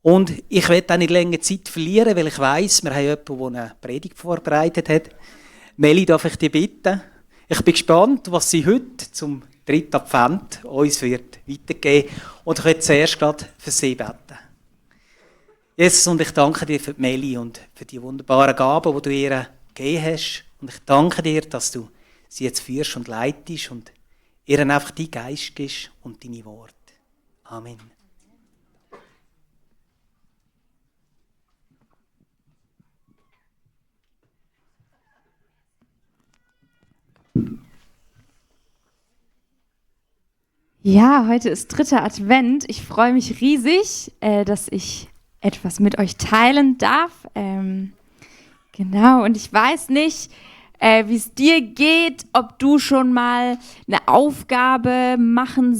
Und ich will auch nicht länger Zeit verlieren, weil ich weiss, wir haben jemanden, der eine Predigt vorbereitet hat. Meli, darf ich dich bitten? Ich bin gespannt, was sie heute zum 3. Advent uns wird weitergeben. Und ich will zuerst gerade für sie beten. Jesus, und ich danke dir für die Meli und für die wunderbaren Gaben, die du ihr gegeben hast. Und ich danke dir, dass du sie jetzt führst und leitest und ihr einfach deinen Geist gibst und deine Worte. Amen. Ja, heute ist 3. Advent. Ich freue mich riesig, dass ich etwas mit euch teilen darf. Genau, und ich weiß nicht, wie es dir geht, ob du schon mal eine Aufgabe machen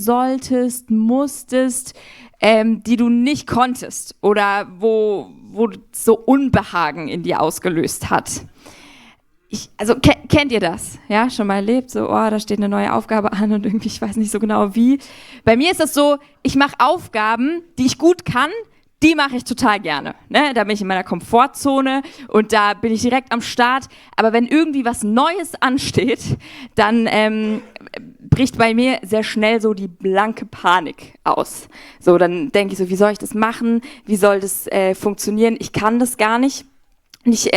musstest, die du nicht konntest oder wo so Unbehagen in dir ausgelöst hat. Kennt ihr das? Ja, schon mal erlebt? So, da steht eine neue Aufgabe an und irgendwie, ich weiß nicht so genau wie. Bei mir ist das so, ich mache Aufgaben, die ich gut kann, die mache ich total gerne. Ne? Da bin ich in meiner Komfortzone und da bin ich direkt am Start. Aber wenn irgendwie was Neues ansteht, dann bricht bei mir sehr schnell so die blanke Panik aus. So, dann denke ich so, wie soll ich das machen? Wie soll das funktionieren? Ich kann das gar nicht. Ich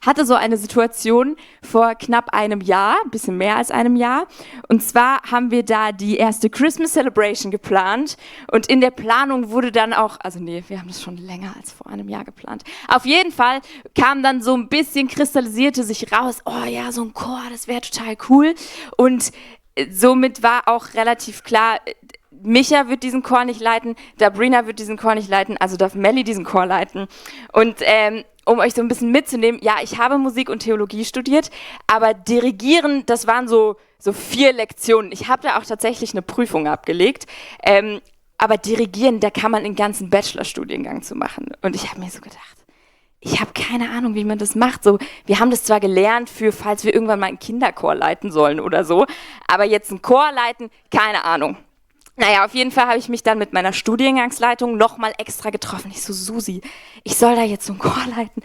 hatte so eine Situation vor knapp einem Jahr, ein bisschen mehr als einem Jahr. Und zwar haben wir da die erste Christmas Celebration geplant. Und in der Planung wurde dann auch, wir haben das schon länger als vor einem Jahr geplant. Auf jeden Fall kam dann so ein bisschen, kristallisierte sich raus, oh ja, so ein Chor, das wäre total cool. Und somit war auch relativ klar, Micha wird diesen Chor nicht leiten, Dabrina wird diesen Chor nicht leiten, also darf Melli diesen Chor leiten. Und um euch so ein bisschen mitzunehmen, ja, ich habe Musik und Theologie studiert, aber Dirigieren, das waren so 4 Lektionen. Ich habe da auch tatsächlich eine Prüfung abgelegt, aber Dirigieren, da kann man einen ganzen Bachelorstudiengang zu machen. Und ich habe mir so gedacht, ich habe keine Ahnung, wie man das macht. So, wir haben das zwar gelernt, falls wir irgendwann mal einen Kinderchor leiten sollen oder so, aber jetzt einen Chor leiten, keine Ahnung. Naja, auf jeden Fall habe ich mich dann mit meiner Studiengangsleitung nochmal extra getroffen. Ich so, Susi, ich soll da jetzt so einen Chor leiten.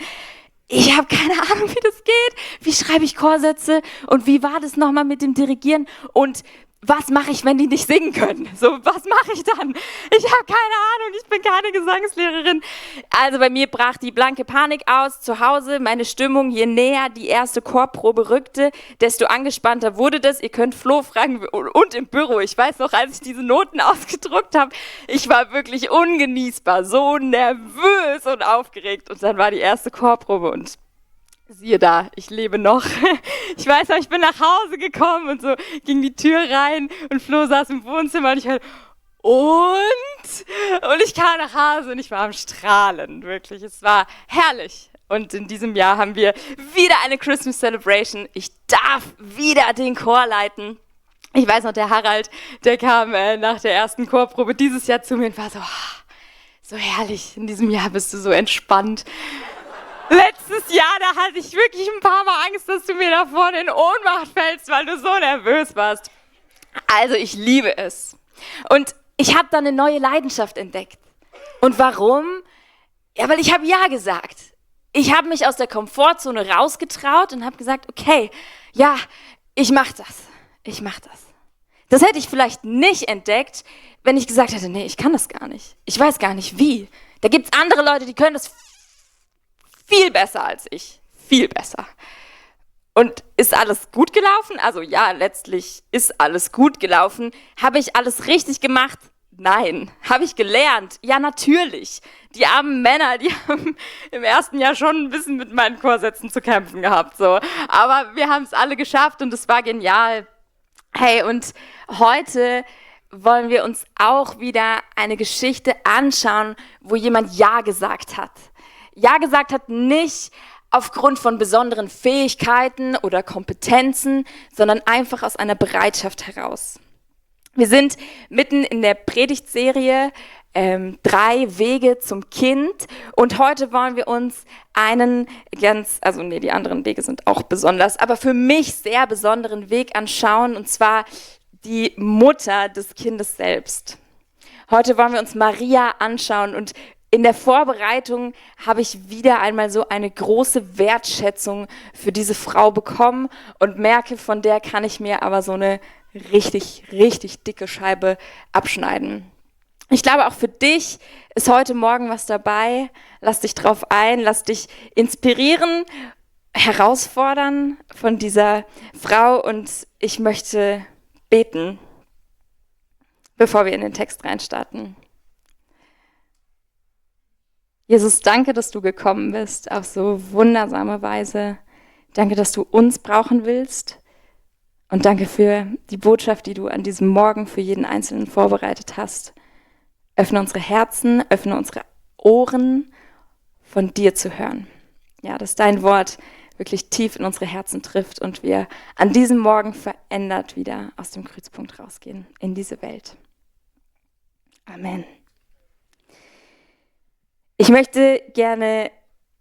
Ich habe keine Ahnung, wie das geht. Wie schreibe ich Chorsätze? Und wie war das nochmal mit dem Dirigieren? Und was mache ich, wenn die nicht singen können? So, was mache ich dann? Ich habe keine Ahnung, ich bin keine Gesangslehrerin. Also bei mir brach die blanke Panik aus. Zu Hause, meine Stimmung, je näher die erste Chorprobe rückte, desto angespannter wurde das. Ihr könnt Flo fragen und im Büro. Ich weiß noch, als ich diese Noten ausgedruckt habe, ich war wirklich ungenießbar, so nervös und aufgeregt. Und dann war die erste Chorprobe und siehe da, ich lebe noch. Ich weiß noch, ich bin nach Hause gekommen und so ging die Tür rein und Flo saß im Wohnzimmer und ich hörte, und ich kam nach Hause und ich war am Strahlen, wirklich. Es war herrlich. Und in diesem Jahr haben wir wieder eine Christmas Celebration. Ich darf wieder den Chor leiten. Ich weiß noch, der Harald, der kam nach der ersten Chorprobe dieses Jahr zu mir und war so herrlich. In diesem Jahr bist du so entspannt. Letztes Jahr, da hatte ich wirklich ein paar Mal Angst, dass du mir da vorne in Ohnmacht fällst, weil du so nervös warst. Also ich liebe es. Und ich habe da eine neue Leidenschaft entdeckt. Und warum? Ja, weil ich habe Ja gesagt. Ich habe mich aus der Komfortzone rausgetraut und habe gesagt, okay, ja, ich mache das. Ich mache das. Das hätte ich vielleicht nicht entdeckt, wenn ich gesagt hätte, nee, ich kann das gar nicht. Ich weiß gar nicht wie. Da gibt es andere Leute, die können das viel besser als ich. Viel besser. Und ist alles gut gelaufen? Also ja, letztlich ist alles gut gelaufen. Habe ich alles richtig gemacht? Nein. Habe ich gelernt? Ja, natürlich. Die armen Männer, die haben im ersten Jahr schon ein bisschen mit meinen Chorsätzen zu kämpfen gehabt. So. Aber wir haben es alle geschafft und es war genial. Hey, und heute wollen wir uns auch wieder eine Geschichte anschauen, wo jemand Ja gesagt hat. Ja gesagt hat nicht aufgrund von besonderen Fähigkeiten oder Kompetenzen, sondern einfach aus einer Bereitschaft heraus. Wir sind mitten in der Predigtserie 3 Wege zum Kind und heute wollen wir uns einen die anderen Wege sind auch besonders, aber für mich sehr besonderen Weg anschauen und zwar die Mutter des Kindes selbst. Heute wollen wir uns Maria anschauen und in der Vorbereitung habe ich wieder einmal so eine große Wertschätzung für diese Frau bekommen und merke, von der kann ich mir aber so eine richtig, richtig dicke Scheibe abschneiden. Ich glaube, auch für dich ist heute Morgen was dabei. Lass dich drauf ein, lass dich inspirieren, herausfordern von dieser Frau und ich möchte beten, bevor wir in den Text reinstarten. Jesus, danke, dass du gekommen bist auf so wundersame Weise. Danke, dass du uns brauchen willst. Und danke für die Botschaft, die du an diesem Morgen für jeden Einzelnen vorbereitet hast. Öffne unsere Herzen, öffne unsere Ohren, von dir zu hören. Ja, dass dein Wort wirklich tief in unsere Herzen trifft und wir an diesem Morgen verändert wieder aus dem Kreuzpunkt rausgehen in diese Welt. Amen. Ich möchte gerne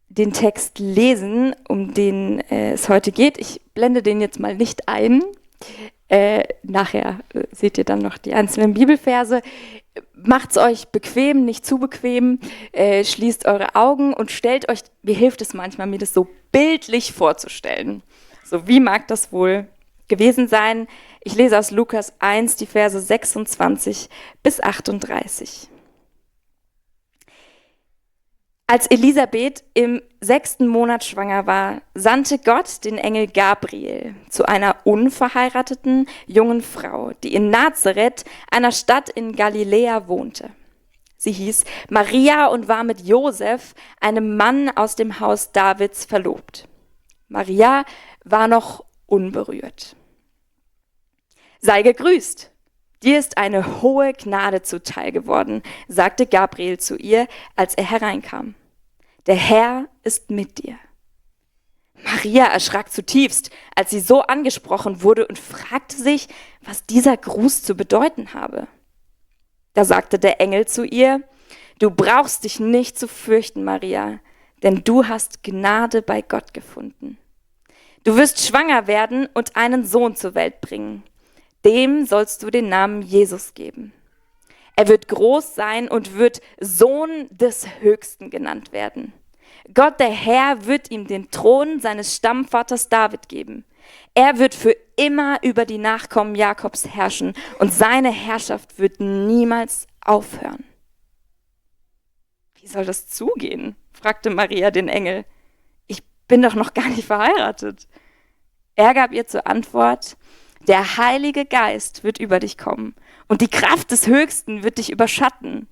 den Text lesen, um den es heute geht. Ich blende den jetzt mal nicht ein. Nachher seht ihr dann noch die einzelnen Bibelverse. Macht's euch bequem, nicht zu bequem. Schließt eure Augen und stellt euch, mir hilft es manchmal, mir das so bildlich vorzustellen. So, wie mag das wohl gewesen sein? Ich lese aus Lukas 1, die Verse 26 bis 38. Als Elisabeth im 6. Monat schwanger war, sandte Gott den Engel Gabriel zu einer unverheirateten jungen Frau, die in Nazareth, einer Stadt in Galiläa, wohnte. Sie hieß Maria und war mit Josef, einem Mann aus dem Haus Davids, verlobt. Maria war noch unberührt. Sei gegrüßt, dir ist eine hohe Gnade zuteil geworden, sagte Gabriel zu ihr, als er hereinkam. Der Herr ist mit dir. Maria erschrak zutiefst, als sie so angesprochen wurde und fragte sich, was dieser Gruß zu bedeuten habe. Da sagte der Engel zu ihr, du brauchst dich nicht zu fürchten, Maria, denn du hast Gnade bei Gott gefunden. Du wirst schwanger werden und einen Sohn zur Welt bringen. Dem sollst du den Namen Jesus geben. Er wird groß sein und wird Sohn des Höchsten genannt werden. Gott, der Herr, wird ihm den Thron seines Stammvaters David geben. Er wird für immer über die Nachkommen Jakobs herrschen und seine Herrschaft wird niemals aufhören. Wie soll das zugehen? Fragte Maria den Engel. Ich bin doch noch gar nicht verheiratet. Er gab ihr zur Antwort, der Heilige Geist wird über dich kommen und die Kraft des Höchsten wird dich überschatten.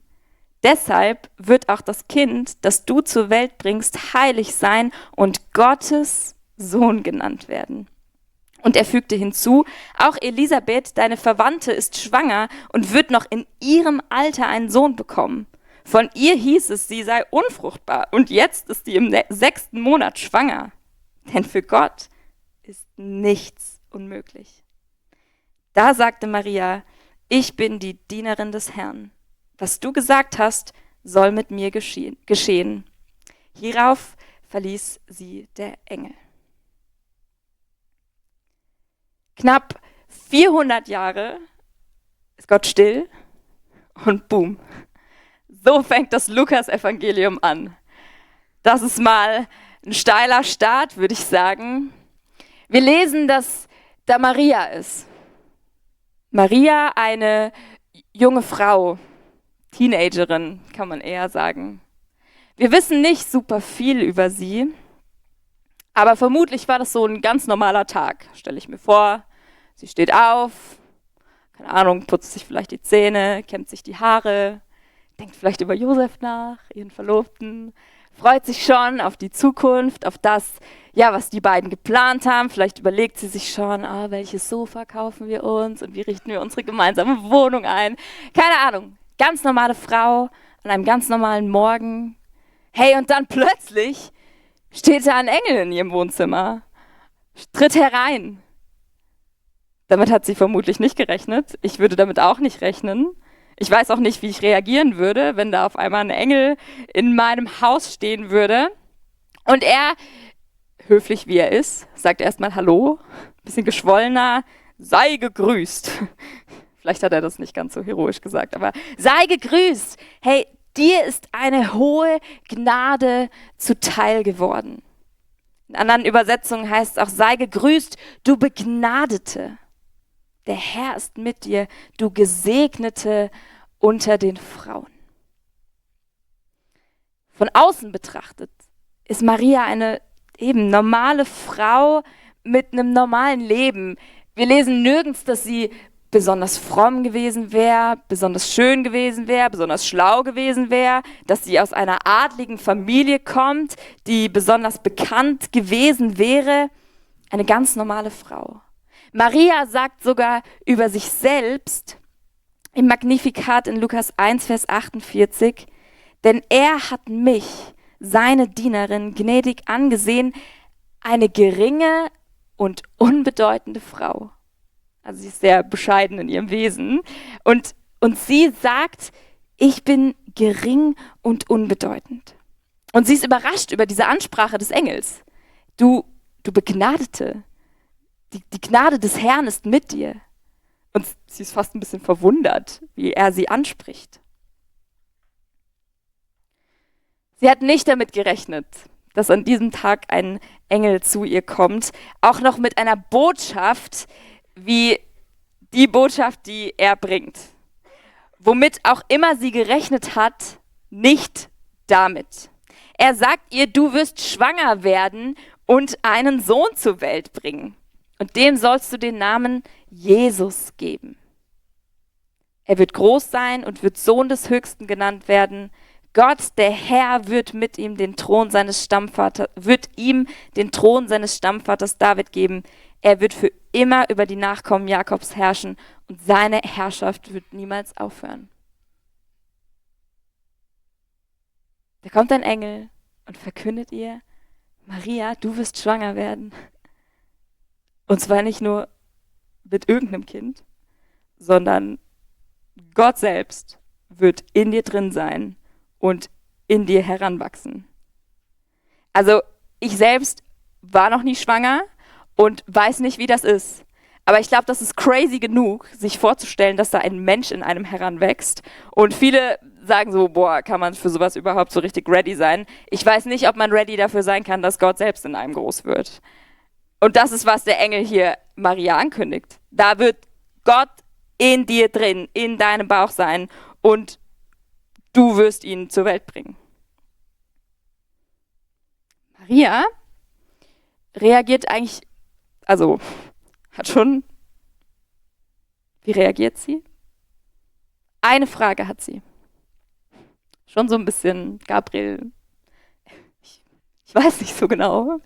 Deshalb wird auch das Kind, das du zur Welt bringst, heilig sein und Gottes Sohn genannt werden. Und er fügte hinzu, auch Elisabeth, deine Verwandte, ist schwanger und wird noch in ihrem Alter einen Sohn bekommen. Von ihr hieß es, sie sei unfruchtbar und jetzt ist sie im 6. Monat schwanger. Denn für Gott ist nichts unmöglich. Da sagte Maria, ich bin die Dienerin des Herrn. Was du gesagt hast, soll mit mir geschehen. Hierauf verließ sie der Engel. Knapp 400 Jahre ist Gott still und boom. So fängt das Lukas-Evangelium an. Das ist mal ein steiler Start, würde ich sagen. Wir lesen, dass da Maria ist. Maria, eine junge Frau, Teenagerin, kann man eher sagen. Wir wissen nicht super viel über sie, aber vermutlich war das so ein ganz normaler Tag, stelle ich mir vor. Sie steht auf, keine Ahnung, putzt sich vielleicht die Zähne, kämmt sich die Haare, denkt vielleicht über Josef nach, ihren Verlobten, freut sich schon auf die Zukunft, auf das, ja, was die beiden geplant haben. Vielleicht überlegt sie sich schon, welches Sofa kaufen wir uns und wie richten wir unsere gemeinsame Wohnung ein. Keine Ahnung, ganz normale Frau an einem ganz normalen Morgen. Hey, und dann plötzlich steht da ein Engel in ihrem Wohnzimmer, tritt herein. Damit hat sie vermutlich nicht gerechnet. Ich würde damit auch nicht rechnen. Ich weiß auch nicht, wie ich reagieren würde, wenn da auf einmal ein Engel in meinem Haus stehen würde. Und er, höflich wie er ist, sagt erstmal Hallo, bisschen geschwollener, sei gegrüßt. Vielleicht hat er das nicht ganz so heroisch gesagt, aber sei gegrüßt. Hey, dir ist eine hohe Gnade zuteil geworden. In anderen Übersetzungen heißt es auch, sei gegrüßt, du Begnadete. Der Herr ist mit dir, du Gesegnete unter den Frauen. Von außen betrachtet ist Maria eine eben normale Frau mit einem normalen Leben. Wir lesen nirgends, dass sie besonders fromm gewesen wäre, besonders schön gewesen wäre, besonders schlau gewesen wäre, dass sie aus einer adligen Familie kommt, die besonders bekannt gewesen wäre. Eine ganz normale Frau. Maria sagt sogar über sich selbst im Magnificat in Lukas 1, Vers 48, denn er hat mich, seine Dienerin, gnädig angesehen, eine geringe und unbedeutende Frau. Also sie ist sehr bescheiden in ihrem Wesen. Und sie sagt, ich bin gering und unbedeutend. Und sie ist überrascht über diese Ansprache des Engels. Du Begnadete, die Gnade des Herrn ist mit dir. Und sie ist fast ein bisschen verwundert, wie er sie anspricht. Sie hat nicht damit gerechnet, dass an diesem Tag ein Engel zu ihr kommt, auch noch mit einer Botschaft, wie die Botschaft, die er bringt. Womit auch immer sie gerechnet hat, nicht damit. Er sagt ihr, du wirst schwanger werden und einen Sohn zur Welt bringen. Und dem sollst du den Namen Jesus geben. Er wird groß sein und wird Sohn des Höchsten genannt werden. Gott, der Herr, wird ihm den Thron seines Stammvaters David geben. Er wird für immer über die Nachkommen Jakobs herrschen und seine Herrschaft wird niemals aufhören. Da kommt ein Engel und verkündet ihr, Maria, du wirst schwanger werden. Und zwar nicht nur mit irgendeinem Kind, sondern Gott selbst wird in dir drin sein und in dir heranwachsen. Also ich selbst war noch nie schwanger und weiß nicht, wie das ist. Aber ich glaube, das ist crazy genug, sich vorzustellen, dass da ein Mensch in einem heranwächst. Und viele sagen so, boah, kann man für sowas überhaupt so richtig ready sein? Ich weiß nicht, ob man ready dafür sein kann, dass Gott selbst in einem groß wird. Und das ist, was der Engel hier Maria ankündigt. Da wird Gott in dir drin, in deinem Bauch sein und du wirst ihn zur Welt bringen. Maria reagiert eigentlich, wie reagiert sie? Eine Frage hat sie. Schon so ein bisschen, Gabriel, ich weiß nicht so genau.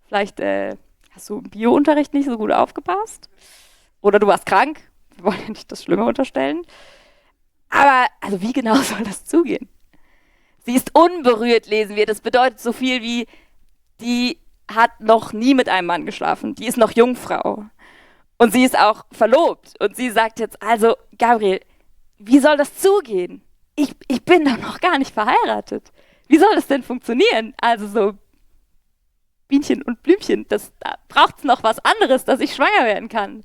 Vielleicht hast du im Bio-Unterricht nicht so gut aufgepasst. Oder du warst krank. Wir wollen ja nicht das Schlimme unterstellen. Aber wie genau soll das zugehen? Sie ist unberührt, lesen wir. Das bedeutet so viel wie, die hat noch nie mit einem Mann geschlafen. Die ist noch Jungfrau. Und sie ist auch verlobt. Und sie sagt jetzt, Gabriel, wie soll das zugehen? Ich bin doch noch gar nicht verheiratet. Wie soll das denn funktionieren? Also so Bienchen und Blümchen, da braucht es noch was anderes, dass ich schwanger werden kann.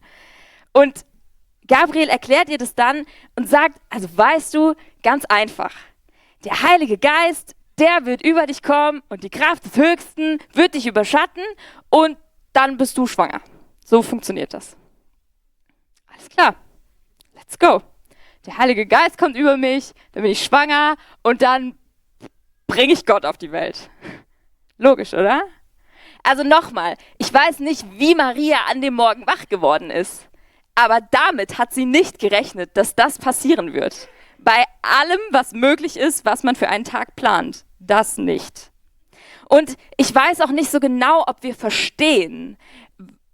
Und Gabriel erklärt ihr das dann und sagt, weißt du, ganz einfach, der Heilige Geist, der wird über dich kommen und die Kraft des Höchsten wird dich überschatten und dann bist du schwanger. So funktioniert das. Alles klar, let's go. Der Heilige Geist kommt über mich, dann bin ich schwanger und dann bringe ich Gott auf die Welt. Logisch, oder? Also nochmal, ich weiß nicht, wie Maria an dem Morgen wach geworden ist. Aber damit hat sie nicht gerechnet, dass das passieren wird. Bei allem, was möglich ist, was man für einen Tag plant. Das nicht. Und ich weiß auch nicht so genau, ob wir verstehen,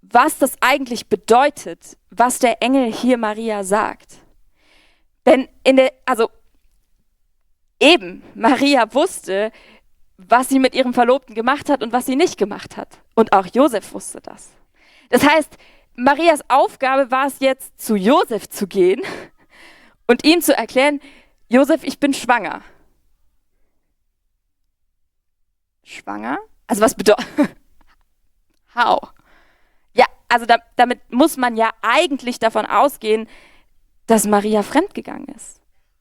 was das eigentlich bedeutet, was der Engel hier Maria sagt. Denn Maria wusste, was sie mit ihrem Verlobten gemacht hat und was sie nicht gemacht hat. Und auch Josef wusste das. Das heißt, Marias Aufgabe war es jetzt, zu Josef zu gehen und ihm zu erklären, Josef, ich bin schwanger. Schwanger? Was bedeutet... How? Ja, damit muss man ja eigentlich davon ausgehen, dass Maria fremdgegangen ist,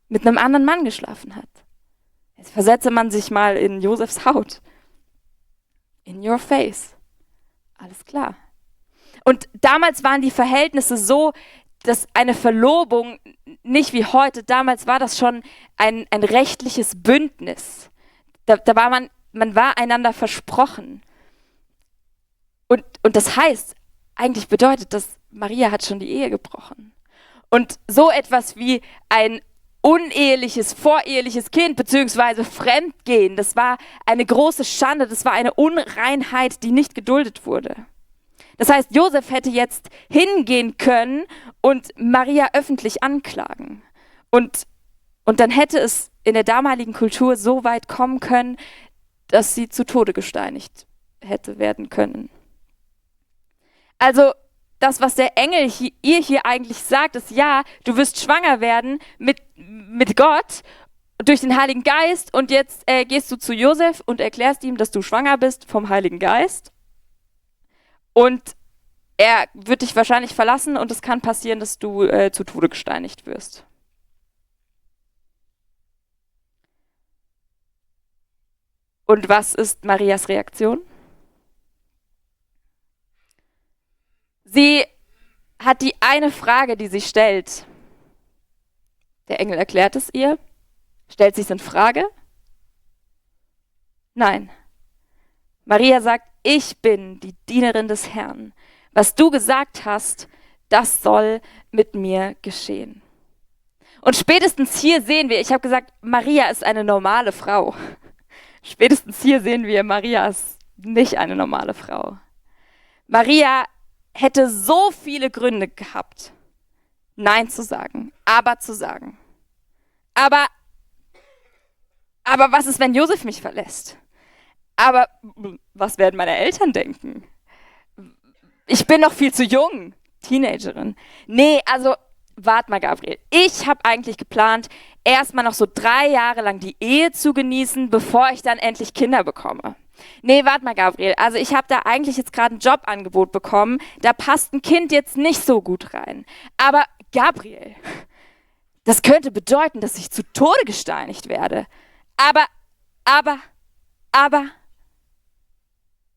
mit einem anderen Mann geschlafen hat. Jetzt versetze man sich mal in Josefs Haut. In your face. Alles klar. Und damals waren die Verhältnisse so, dass eine Verlobung, nicht wie heute, damals war das schon ein rechtliches Bündnis. Da war man war einander versprochen. Und das heißt, eigentlich bedeutet das, Maria hat schon die Ehe gebrochen. Und so etwas wie ein uneheliches, voreheliches Kind beziehungsweise Fremdgehen, das war eine große Schande, das war eine Unreinheit, die nicht geduldet wurde. Das heißt, Josef hätte jetzt hingehen können und Maria öffentlich anklagen. Und dann hätte es in der damaligen Kultur so weit kommen können, dass sie zu Tode gesteinigt hätte werden können. Also das, was der Engel ihr hier eigentlich sagt, ist, ja, du wirst schwanger werden mit Gott durch den Heiligen Geist und jetzt gehst du zu Josef und erklärst ihm, dass du schwanger bist vom Heiligen Geist und er wird dich wahrscheinlich verlassen und es kann passieren, dass du zu Tode gesteinigt wirst. Und was ist Marias Reaktion? Sie hat die eine Frage, die sie stellt. Der Engel erklärt es ihr. Stellt sie es in Frage? Nein. Maria sagt, ich bin die Dienerin des Herrn. Was du gesagt hast, das soll mit mir geschehen. Und spätestens hier sehen wir, ich habe gesagt, Maria ist eine normale Frau. Spätestens hier sehen wir, Maria ist nicht eine normale Frau. Maria hätte so viele Gründe gehabt, Nein zu sagen, aber zu sagen. Aber was ist, wenn Josef mich verlässt? Aber was werden meine Eltern denken? Ich bin noch viel zu jung, Teenagerin. Nee, also, warte mal, Gabriel. Ich habe eigentlich geplant, erstmal noch so 3 Jahre lang die Ehe zu genießen, bevor ich dann endlich Kinder bekomme. Nee, warte mal, Gabriel. Also ich habe da eigentlich jetzt gerade ein Jobangebot bekommen. Da passt ein Kind jetzt nicht so gut rein. Aber Gabriel, das könnte bedeuten, dass ich zu Tode gesteinigt werde. Aber,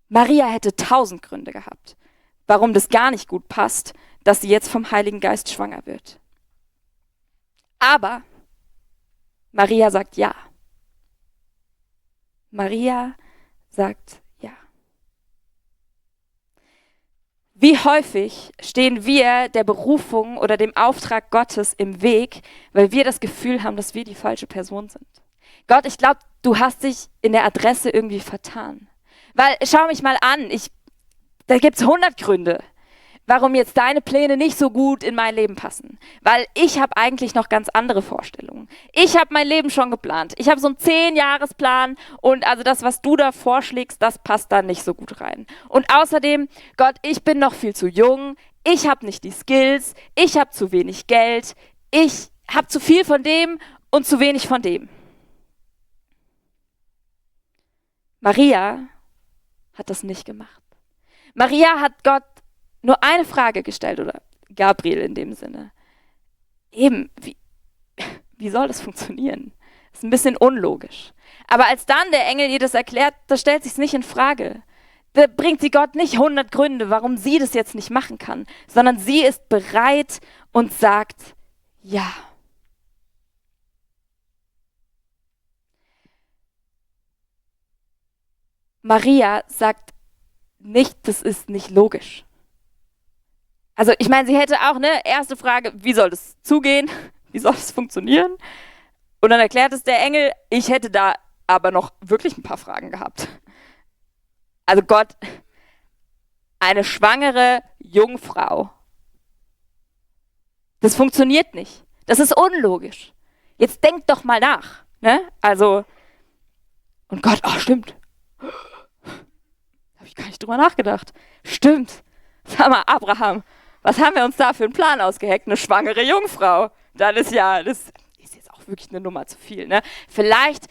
Maria hätte 1000 Gründe gehabt, warum das gar nicht gut passt, dass sie jetzt vom Heiligen Geist schwanger wird. Aber Maria sagt ja. Maria sagt ja. Wie häufig stehen wir der Berufung oder dem Auftrag Gottes im Weg, weil wir das Gefühl haben, dass wir die falsche Person sind. Gott, ich glaube, du hast dich in der Adresse irgendwie vertan. Weil, schau mich mal an, da gibt es 100 Gründe, warum jetzt deine Pläne nicht so gut in mein Leben passen. Weil ich habe eigentlich noch ganz andere Vorstellungen. Ich habe mein Leben schon geplant. Ich habe so einen 10-Jahres-Plan und also das, was du da vorschlägst, das passt da nicht so gut rein. Und außerdem, Gott, ich bin noch viel zu jung, ich habe nicht die Skills, ich habe zu wenig Geld, ich habe zu viel von dem und zu wenig von dem. Maria hat das nicht gemacht. Maria hat Gott nur eine Frage gestellt, oder Gabriel in dem Sinne. Eben, wie soll das funktionieren? Das ist ein bisschen unlogisch. Aber als dann der Engel ihr das erklärt, da stellt sie es nicht in Frage. Da bringt sie Gott nicht 100 Gründe, warum sie das jetzt nicht machen kann, sondern sie ist bereit und sagt ja. Maria sagt nicht, das ist nicht logisch. Also ich meine, sie hätte auch, erste Frage, wie soll das zugehen? Wie soll das funktionieren? Und dann erklärt es der Engel, ich hätte da aber noch wirklich ein paar Fragen gehabt. Also Gott, eine schwangere Jungfrau, das funktioniert nicht. Das ist unlogisch. Jetzt denkt doch mal nach. Ne? Also, und Gott, stimmt. Habe ich gar nicht drüber nachgedacht. Stimmt. Sag mal, Abraham, was haben wir uns da für einen Plan ausgeheckt? Eine schwangere Jungfrau. Das ist jetzt auch wirklich eine Nummer zu viel. Ne? Vielleicht,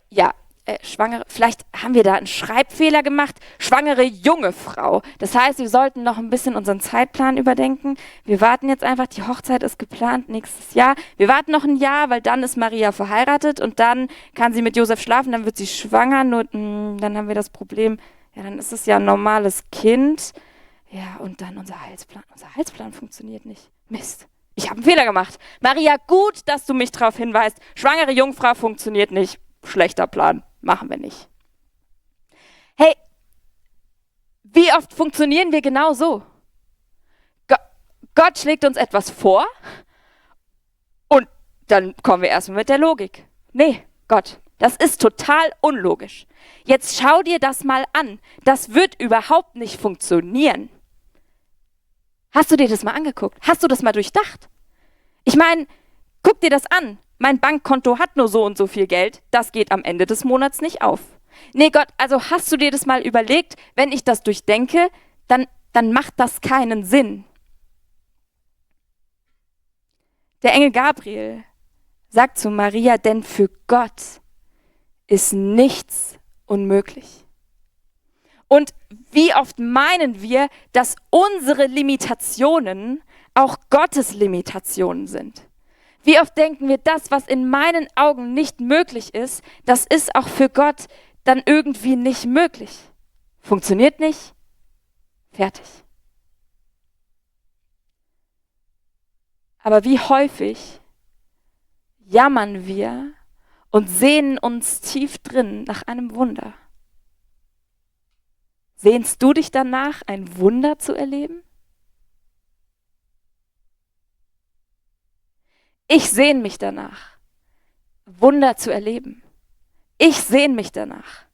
ja, schwangere, vielleicht haben wir da einen Schreibfehler gemacht, schwangere junge Frau. Das heißt, wir sollten noch ein bisschen unseren Zeitplan überdenken. Wir warten jetzt einfach, die Hochzeit ist geplant nächstes Jahr. Wir warten noch ein Jahr, weil dann ist Maria verheiratet und dann kann sie mit Josef schlafen, dann wird sie schwanger, nur dann haben wir das Problem, ja, dann ist es ja ein normales Kind. Ja, und dann unser Heilsplan. Unser Heilsplan funktioniert nicht. Mist. Ich habe einen Fehler gemacht. Maria, gut, dass du mich darauf hinweist. Schwangere Jungfrau funktioniert nicht. Schlechter Plan. Machen wir nicht. Hey, wie oft funktionieren wir genau so? Gott schlägt uns etwas vor und dann kommen wir erstmal mit der Logik. Nee, Gott, das ist total unlogisch. Jetzt schau dir das mal an. Das wird überhaupt nicht funktionieren. Hast du dir das mal angeguckt? Hast du das mal durchdacht? Ich meine, guck dir das an. Mein Bankkonto hat nur so und so viel Geld. Das geht am Ende des Monats nicht auf. Nee, Gott, also hast du dir das mal überlegt? Wenn ich das durchdenke, dann macht das keinen Sinn. Der Engel Gabriel sagt zu Maria, denn für Gott ist nichts unmöglich. Und wie oft meinen wir, dass unsere Limitationen auch Gottes Limitationen sind? Wie oft denken wir, das, was in meinen Augen nicht möglich ist, das ist auch für Gott dann irgendwie nicht möglich. Funktioniert nicht, fertig. Aber wie häufig jammern wir und sehnen uns tief drin nach einem Wunder? Sehnst du dich danach, ein Wunder zu erleben? Ich sehne mich danach, Wunder zu erleben. Ich sehne mich danach.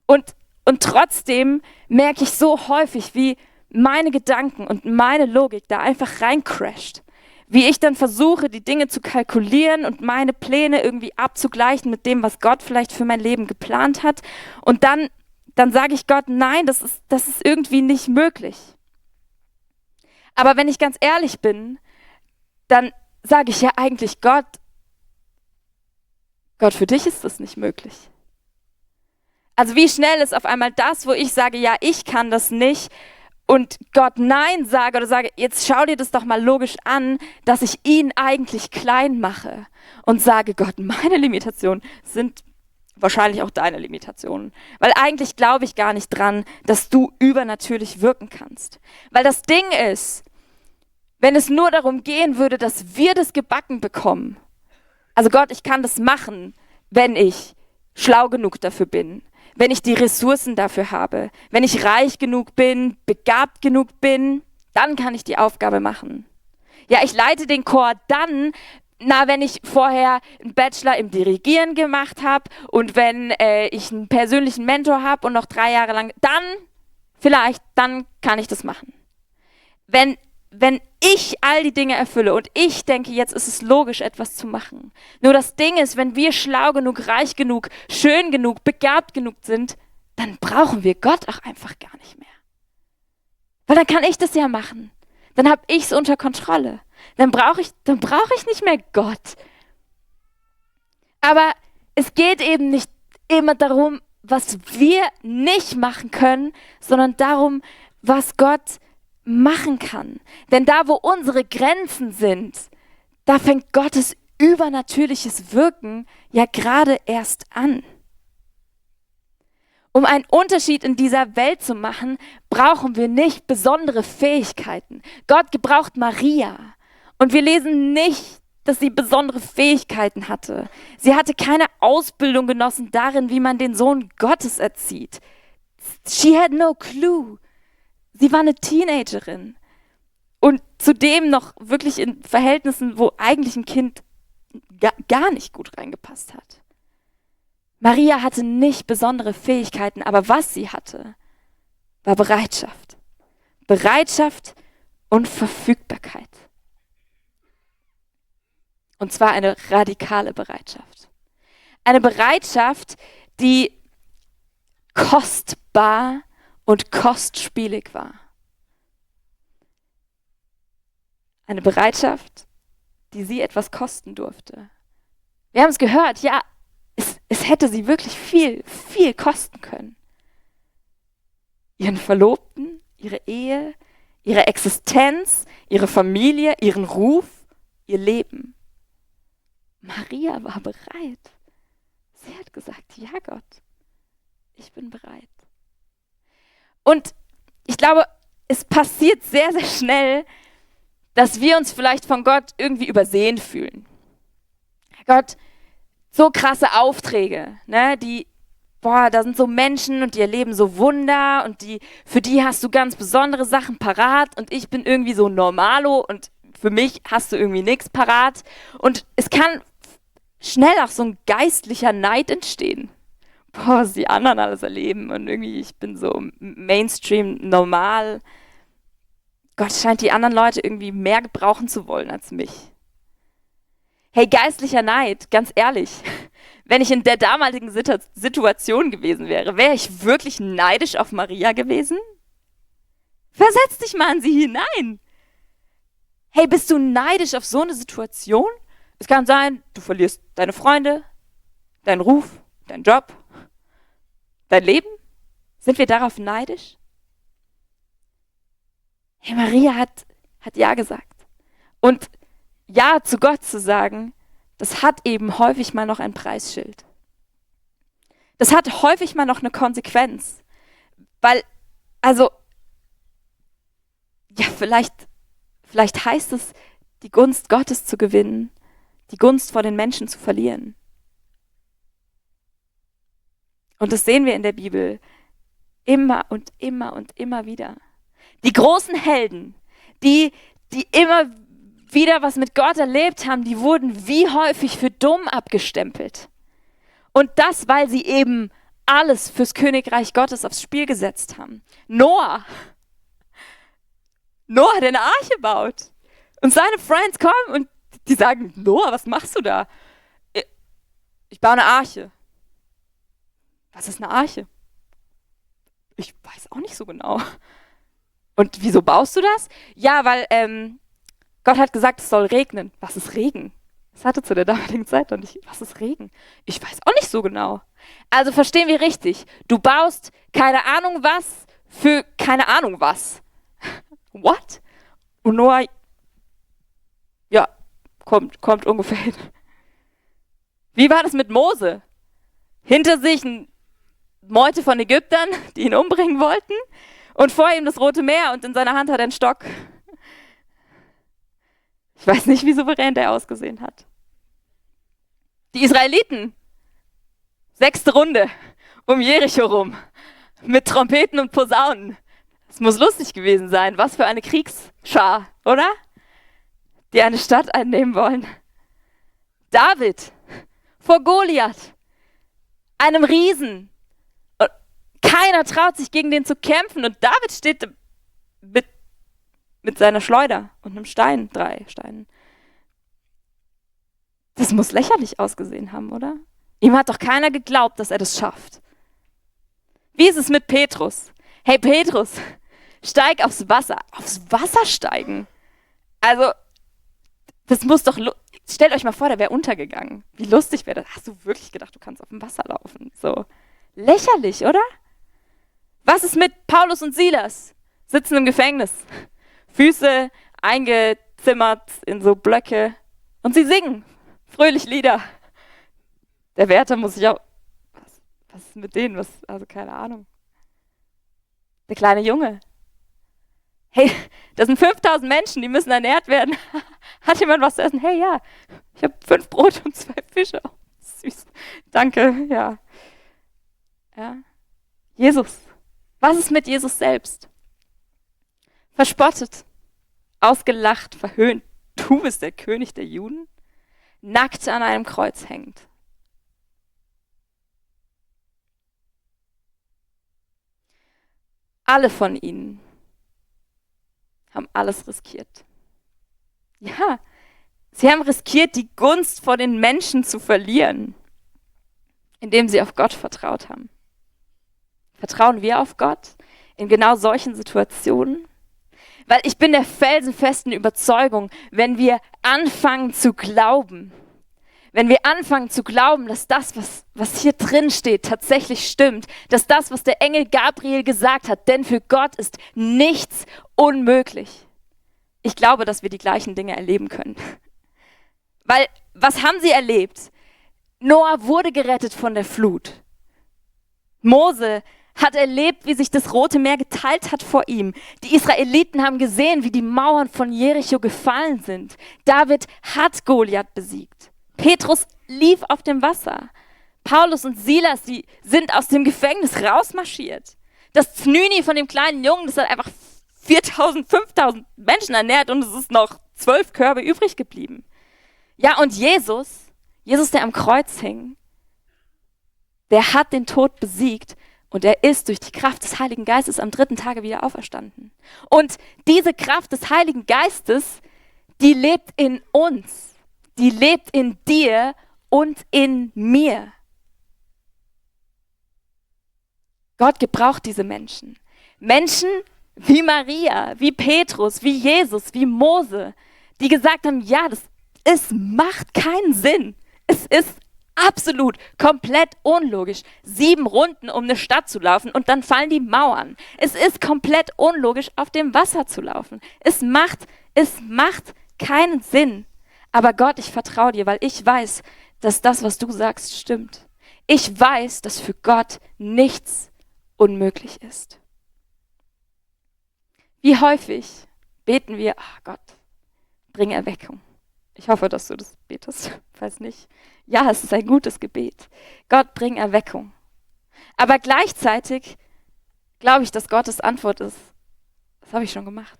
Und trotzdem merke ich so häufig, wie meine Gedanken und meine Logik da einfach reincrasht. Wie ich dann versuche, die Dinge zu kalkulieren und meine Pläne irgendwie abzugleichen mit dem, was Gott vielleicht für mein Leben geplant hat. Und dann sage ich Gott, nein, das ist irgendwie nicht möglich. Aber wenn ich ganz ehrlich bin, dann sage ich ja eigentlich Gott, für dich ist das nicht möglich. Also wie schnell ist auf einmal das, wo ich sage, ja, ich kann das nicht und Gott Nein sage oder sage, jetzt schau dir das doch mal logisch an, dass ich ihn eigentlich klein mache und sage, Gott, meine Limitationen sind wahrscheinlich auch deine Limitationen. Weil eigentlich glaube ich gar nicht dran, dass du übernatürlich wirken kannst. Weil das Ding ist, wenn es nur darum gehen würde, dass wir das gebacken bekommen, also Gott, ich kann das machen, wenn ich schlau genug dafür bin, wenn ich die Ressourcen dafür habe, wenn ich reich genug bin, begabt genug bin, dann kann ich die Aufgabe machen. Ja, ich leite den Chor dann, wenn ich vorher einen Bachelor im Dirigieren gemacht habe und wenn ich einen persönlichen Mentor habe und noch 3 Jahre lang, dann kann ich das machen. Wenn ich all die Dinge erfülle und ich denke, jetzt ist es logisch, etwas zu machen. Nur das Ding ist, wenn wir schlau genug, reich genug, schön genug, begabt genug sind, dann brauchen wir Gott auch einfach gar nicht mehr. Weil dann kann ich das ja machen. Dann habe ich es unter Kontrolle. Dann brauche ich nicht mehr Gott. Aber es geht eben nicht immer darum, was wir nicht machen können, sondern darum, was Gott machen kann. Denn da, wo unsere Grenzen sind, da fängt Gottes übernatürliches Wirken ja gerade erst an. Um einen Unterschied in dieser Welt zu machen, brauchen wir nicht besondere Fähigkeiten. Gott gebraucht Maria. Und wir lesen nicht, dass sie besondere Fähigkeiten hatte. Sie hatte keine Ausbildung genossen darin, wie man den Sohn Gottes erzieht. She had no clue. Sie war eine Teenagerin und zudem noch wirklich in Verhältnissen, wo eigentlich ein Kind gar nicht gut reingepasst hat. Maria hatte nicht besondere Fähigkeiten, aber was sie hatte, war Bereitschaft. Bereitschaft und Verfügbarkeit. Und zwar eine radikale Bereitschaft. Eine Bereitschaft, die kostbar und kostspielig war. Eine Bereitschaft, die sie etwas kosten durfte. Wir haben es gehört, ja, es hätte sie wirklich viel, viel kosten können. Ihren Verlobten, ihre Ehe, ihre Existenz, ihre Familie, ihren Ruf, ihr Leben. Maria war bereit. Sie hat gesagt, ja Gott, ich bin bereit. Und ich glaube, es passiert sehr, sehr schnell, dass wir uns vielleicht von Gott irgendwie übersehen fühlen. Gott, so krasse Aufträge, ne, da sind so Menschen und die erleben so Wunder und für die hast du ganz besondere Sachen parat und ich bin irgendwie so normalo und für mich hast du irgendwie nichts parat. Und es kann schnell auch so ein geistlicher Neid entstehen. Was die anderen alles erleben und irgendwie ich bin so Mainstream normal. Gott scheint die anderen Leute irgendwie mehr gebrauchen zu wollen als mich. Hey, geistlicher Neid, ganz ehrlich, wenn ich in der damaligen Situation gewesen wäre ich wirklich neidisch auf Maria gewesen? Versetz dich mal in sie hinein. Hey, bist du neidisch auf so eine Situation? Es kann sein, du verlierst deine Freunde, deinen Ruf, deinen Job, dein Leben. Sind wir darauf neidisch? Hey, Maria hat Ja gesagt. Und Ja zu Gott zu sagen, das hat eben häufig mal noch ein Preisschild. Das hat häufig mal noch eine Konsequenz. Weil, vielleicht heißt es, die Gunst Gottes zu gewinnen, die Gunst vor den Menschen zu verlieren. Und das sehen wir in der Bibel immer und immer und immer wieder. Die großen Helden, die immer wieder was mit Gott erlebt haben, die wurden wie häufig für dumm abgestempelt. Und das, weil sie eben alles fürs Königreich Gottes aufs Spiel gesetzt haben. Noah, der eine Arche baut. Und seine Friends kommen und die sagen, Noah, was machst du da? Ich baue eine Arche. Was ist eine Arche? Ich weiß auch nicht so genau. Und wieso baust du das? Ja, weil Gott hat gesagt, es soll regnen. Was ist Regen? Das hatte zu der damaligen Zeit noch nicht. Was ist Regen? Ich weiß auch nicht so genau. Also verstehen wir richtig. Du baust keine Ahnung was für keine Ahnung was. What? Und Noah, ja, kommt ungefähr hin. Wie war das mit Mose? Hinter sich eine Meute von Ägyptern, die ihn umbringen wollten, und vor ihm das Rote Meer und in seiner Hand hat er einen Stock. Ich weiß nicht, wie souverän der ausgesehen hat. Die Israeliten, 6. Runde um Jericho rum, mit Trompeten und Posaunen. Es muss lustig gewesen sein. Was für eine Kriegsschar, oder? Die eine Stadt einnehmen wollen. David vor Goliath, einem Riesen. Und keiner traut sich, gegen den zu kämpfen. Und David steht mit seiner Schleuder und einem Stein, 3 Steinen. Das muss lächerlich ausgesehen haben, oder? Ihm hat doch keiner geglaubt, dass er das schafft. Wie ist es mit Petrus? Hey Petrus, steig aufs Wasser. Aufs Wasser steigen? Also, das muss doch... Stellt euch mal vor, der wäre untergegangen. Wie lustig wäre das? Hast du wirklich gedacht, du kannst auf dem Wasser laufen? So lächerlich, oder? Was ist mit Paulus und Silas? Sitzen im Gefängnis. Füße eingezimmert in so Blöcke. Und sie singen fröhlich Lieder. Der Wärter muss sich auch... Was ist mit denen? Also keine Ahnung. Der kleine Junge. Hey, das sind 5000 Menschen, die müssen ernährt werden. Hat jemand was zu essen? Hey, ja, ich habe 5 Brote und 2 Fische. Oh, süß. Danke, ja. Jesus. Was ist mit Jesus selbst? Verspottet, ausgelacht, verhöhnt. Du bist der König der Juden? Nackt an einem Kreuz hängend. Alle von ihnen haben alles riskiert. Ja, sie haben riskiert, die Gunst vor den Menschen zu verlieren, indem sie auf Gott vertraut haben. Vertrauen wir auf Gott in genau solchen Situationen? Weil ich bin der felsenfesten Überzeugung, wenn wir anfangen zu glauben, wenn wir anfangen zu glauben, dass das, was hier drin steht, tatsächlich stimmt, dass das, was der Engel Gabriel gesagt hat, denn für Gott ist nichts unmöglich. Ich glaube, dass wir die gleichen Dinge erleben können. Weil, was haben sie erlebt? Noah wurde gerettet von der Flut. Mose hat erlebt, wie sich das Rote Meer geteilt hat vor ihm. Die Israeliten haben gesehen, wie die Mauern von Jericho gefallen sind. David hat Goliath besiegt. Petrus lief auf dem Wasser. Paulus und Silas, die sind aus dem Gefängnis rausmarschiert. Das Znüni von dem kleinen Jungen, das hat einfach 4.000, 5.000 Menschen ernährt und es ist noch 12 Körbe übrig geblieben. Ja, und Jesus, der am Kreuz hing, der hat den Tod besiegt und er ist durch die Kraft des Heiligen Geistes am 3. Tage wieder auferstanden. Und diese Kraft des Heiligen Geistes, die lebt in uns. Die lebt in dir und in mir. Gott gebraucht diese Menschen. Menschen wie Maria, wie Petrus, wie Jesus, wie Mose, die gesagt haben, ja, es macht keinen Sinn. Es ist absolut, komplett unlogisch, 7 Runden um eine Stadt zu laufen und dann fallen die Mauern. Es ist komplett unlogisch, auf dem Wasser zu laufen. Es macht keinen Sinn. Aber Gott, ich vertraue dir, weil ich weiß, dass das, was du sagst, stimmt. Ich weiß, dass für Gott nichts unmöglich ist. Wie häufig beten wir, ach Gott, bring Erweckung. Ich hoffe, dass du das betest. Weiß nicht. Ja, es ist ein gutes Gebet. Gott, bring Erweckung. Aber gleichzeitig glaube ich, dass Gottes Antwort ist, das habe ich schon gemacht.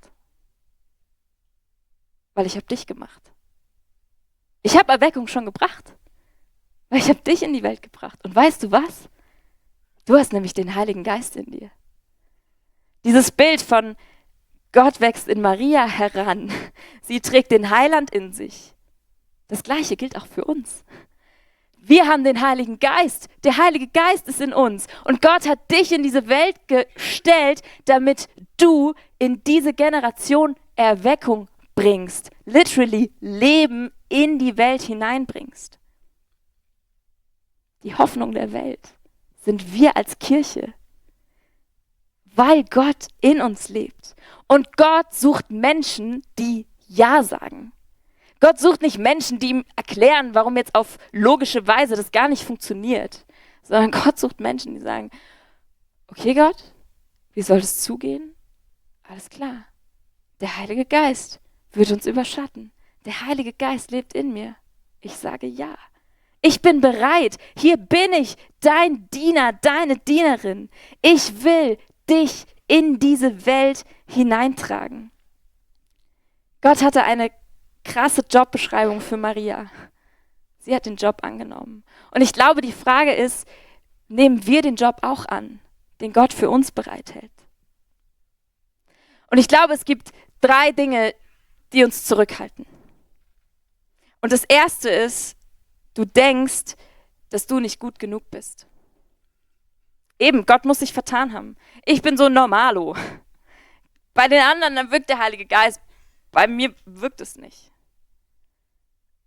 Weil ich habe dich gemacht. Ich habe Erweckung schon gebracht, weil ich habe dich in die Welt gebracht. Und weißt du was? Du hast nämlich den Heiligen Geist in dir. Dieses Bild von Gott wächst in Maria heran. Sie trägt den Heiland in sich. Das Gleiche gilt auch für uns. Wir haben den Heiligen Geist. Der Heilige Geist ist in uns. Und Gott hat dich in diese Welt gestellt, damit du in diese Generation Erweckung bringst. Literally Leben in die Welt hineinbringst. Die Hoffnung der Welt sind wir als Kirche, weil Gott in uns lebt. Und Gott sucht Menschen, die Ja sagen. Gott sucht nicht Menschen, die ihm erklären, warum jetzt auf logische Weise das gar nicht funktioniert, sondern Gott sucht Menschen, die sagen, okay Gott, wie soll das zugehen? Alles klar, der Heilige Geist wird uns überschatten. Der Heilige Geist lebt in mir. Ich sage ja. Ich bin bereit. Hier bin ich, dein Diener, deine Dienerin. Ich will dich in diese Welt hineintragen. Gott hatte eine krasse Jobbeschreibung für Maria. Sie hat den Job angenommen. Und ich glaube, die Frage ist, nehmen wir den Job auch an, den Gott für uns bereithält? Und ich glaube, es gibt 3 Dinge, die uns zurückhalten. Und das erste ist, du denkst, dass du nicht gut genug bist. Eben, Gott muss sich vertan haben. Ich bin so ein Normalo. Bei den anderen, dann wirkt der Heilige Geist. Bei mir wirkt es nicht.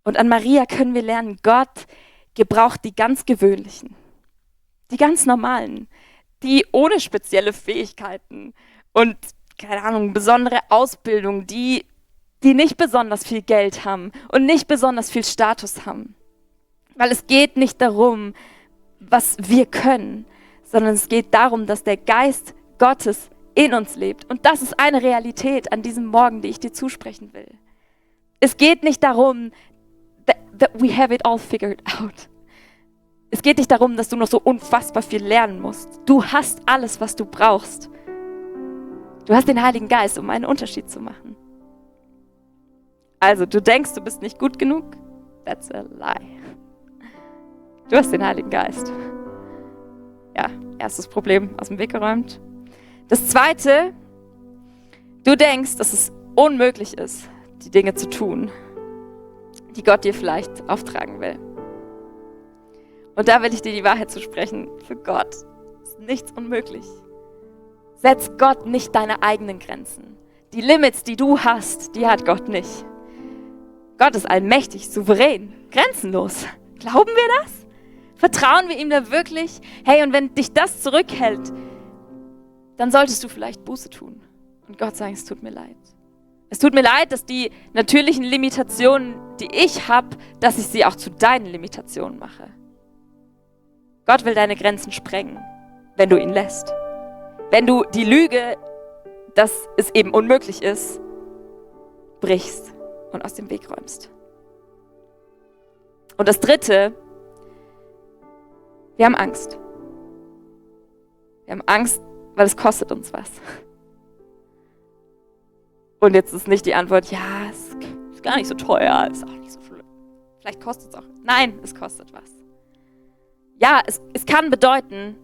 Und an Maria können wir lernen, Gott gebraucht die ganz gewöhnlichen, die ganz normalen, die ohne spezielle Fähigkeiten und, keine Ahnung, besondere Ausbildung, die nicht besonders viel Geld haben und nicht besonders viel Status haben. Weil es geht nicht darum, was wir können, sondern es geht darum, dass der Geist Gottes in uns lebt. Und das ist eine Realität an diesem Morgen, die ich dir zusprechen will. Es geht nicht darum, that we have it all figured out. Es geht nicht darum, dass du noch so unfassbar viel lernen musst. Du hast alles, was du brauchst. Du hast den Heiligen Geist, um einen Unterschied zu machen. Also, du denkst, du bist nicht gut genug? That's a lie. Du hast den Heiligen Geist. Ja, erstes Problem aus dem Weg geräumt. Das zweite, du denkst, dass es unmöglich ist, die Dinge zu tun, die Gott dir vielleicht auftragen will. Und da will ich dir die Wahrheit zu sprechen. Für Gott ist nichts unmöglich. Setz Gott nicht deine eigenen Grenzen. Die Limits, die du hast, die hat Gott nicht. Gott ist allmächtig, souverän, grenzenlos. Glauben wir das? Vertrauen wir ihm da wirklich? Hey, und wenn dich das zurückhält, dann solltest du vielleicht Buße tun und Gott sagen, es tut mir leid. Es tut mir leid, dass die natürlichen Limitationen, die ich habe, dass ich sie auch zu deinen Limitationen mache. Gott will deine Grenzen sprengen, wenn du ihn lässt. Wenn du die Lüge, dass es eben unmöglich ist, brichst und aus dem Weg räumst. Und das Dritte, wir haben Angst. Wir haben Angst, weil es kostet uns was. Und jetzt ist nicht die Antwort, ja, es ist gar nicht so teuer, ist auch nicht so schlimm. Vielleicht kostet es auch. Nein, es kostet was. Ja, es kann bedeuten,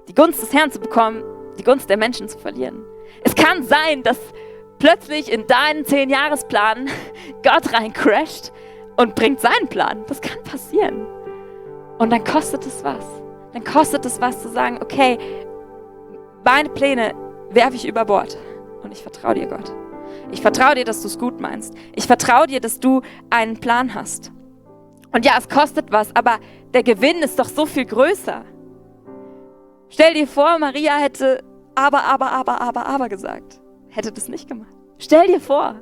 die Gunst des Herrn zu bekommen, die Gunst der Menschen zu verlieren. Es kann sein, dass plötzlich in deinen 10-Jahresplan Gott reincrasht und bringt seinen Plan. Das kann passieren. Und dann kostet es was. Dann kostet es was zu sagen, okay, meine Pläne werfe ich über Bord. Und ich vertraue dir, Gott. Ich vertraue dir, dass du es gut meinst. Ich vertraue dir, dass du einen Plan hast. Und ja, es kostet was, aber der Gewinn ist doch so viel größer. Stell dir vor, Maria hätte aber gesagt. Hätte das nicht gemacht. Stell dir vor.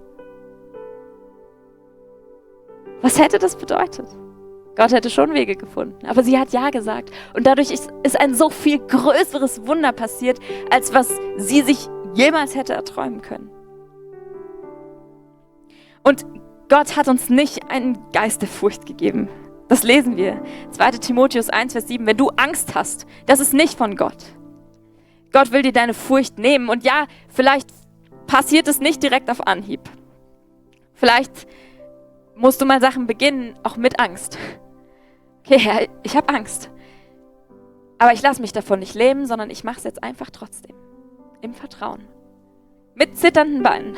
Was hätte das bedeutet? Gott hätte schon Wege gefunden, aber sie hat ja gesagt. Und dadurch ist ein so viel größeres Wunder passiert, als was sie sich jemals hätte erträumen können. Und Gott hat uns nicht einen Geist der Furcht gegeben. Das lesen wir. 2. Timotheus 1, Vers 7. Wenn du Angst hast, das ist nicht von Gott. Gott will dir deine Furcht nehmen. Und ja, vielleicht passiert es nicht direkt auf Anhieb. Vielleicht musst du mal Sachen beginnen, auch mit Angst. Okay, Herr, ich habe Angst. Aber ich lasse mich davon nicht lähmen, sondern ich mache es jetzt einfach trotzdem. Im Vertrauen. Mit zitternden Beinen.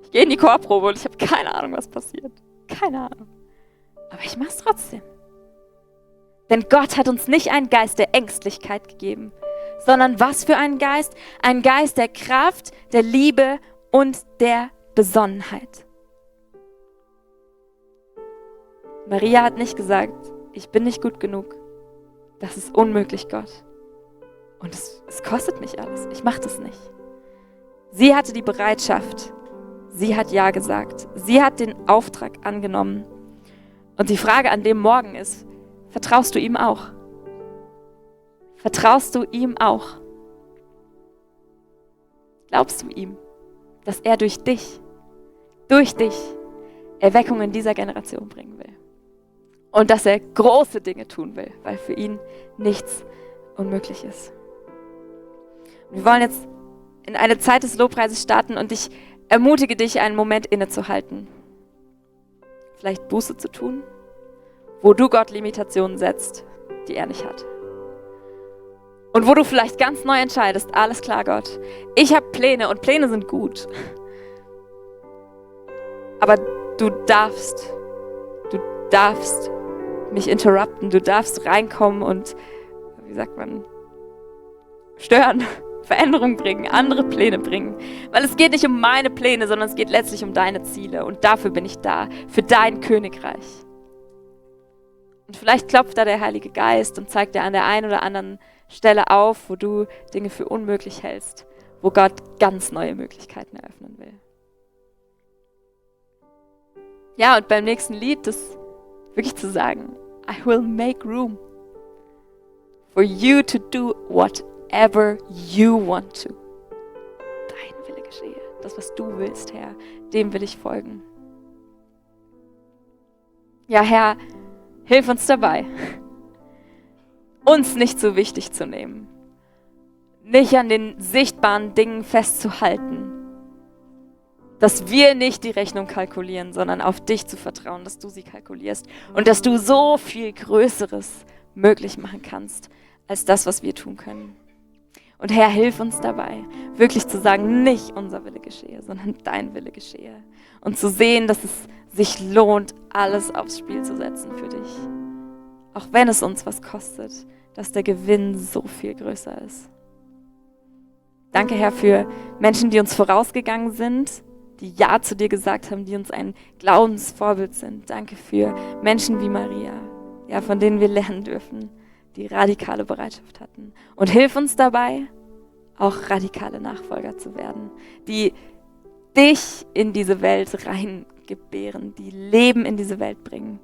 Ich gehe in die Chorprobe und ich habe keine Ahnung, was passiert. Keine Ahnung. Aber ich mache es trotzdem. Denn Gott hat uns nicht einen Geist der Ängstlichkeit gegeben, sondern was für einen Geist? Ein Geist der Kraft, der Liebe und der Besonnenheit. Maria hat nicht gesagt, ich bin nicht gut genug. Das ist unmöglich, Gott. Und es kostet mich alles. Ich mache das nicht. Sie hatte die Bereitschaft. Sie hat Ja gesagt. Sie hat den Auftrag angenommen. Und die Frage an dem Morgen ist, vertraust du ihm auch? Vertraust du ihm auch? Glaubst du ihm, dass er durch dich Erweckung in dieser Generation bringen will? Und dass er große Dinge tun will, weil für ihn nichts unmöglich ist. Und wir wollen jetzt in eine Zeit des Lobpreises starten und ich ermutige dich, einen Moment innezuhalten. Vielleicht Buße zu tun, wo du Gott Limitationen setzt, die er nicht hat. Und wo du vielleicht ganz neu entscheidest, alles klar, Gott, ich habe Pläne und Pläne sind gut. Aber du darfst mich interrupten, du darfst reinkommen und, wie sagt man, stören, Veränderung bringen, andere Pläne bringen. Weil es geht nicht um meine Pläne, sondern es geht letztlich um deine Ziele. Und dafür bin ich da, für dein Königreich. Und vielleicht klopft da der Heilige Geist und zeigt dir an der einen oder anderen Stelle auf, wo du Dinge für unmöglich hältst, wo Gott ganz neue Möglichkeiten eröffnen will. Ja, und beim nächsten Lied, das wirklich zu sagen, I will make room for you to do whatever you want to. Dein Wille geschehe. Das, was du willst, Herr, dem will ich folgen. Ja, Herr, hilf uns dabei, uns nicht so wichtig zu nehmen, nicht an den sichtbaren Dingen festzuhalten, dass wir nicht die Rechnung kalkulieren, sondern auf dich zu vertrauen, dass du sie kalkulierst und dass du so viel Größeres möglich machen kannst, als das, was wir tun können. Und Herr, hilf uns dabei, wirklich zu sagen, nicht unser Wille geschehe, sondern dein Wille geschehe. Und zu sehen, dass es sich lohnt, alles aufs Spiel zu setzen für dich. Auch wenn es uns was kostet, dass der Gewinn so viel größer ist. Danke, Herr, für Menschen, die uns vorausgegangen sind, die Ja zu dir gesagt haben, die uns ein Glaubensvorbild sind. Danke für Menschen wie Maria, ja, von denen wir lernen dürfen, die radikale Bereitschaft hatten. Und hilf uns dabei, auch radikale Nachfolger zu werden, die dich in diese Welt reingebären, die Leben in diese Welt bringen,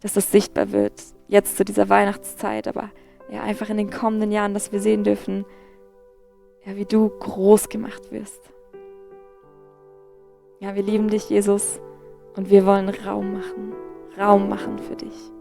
dass das sichtbar wird, jetzt zu dieser Weihnachtszeit, aber ja, einfach in den kommenden Jahren, dass wir sehen dürfen, ja, wie du groß gemacht wirst. Ja, wir lieben dich, Jesus, und wir wollen Raum machen für dich.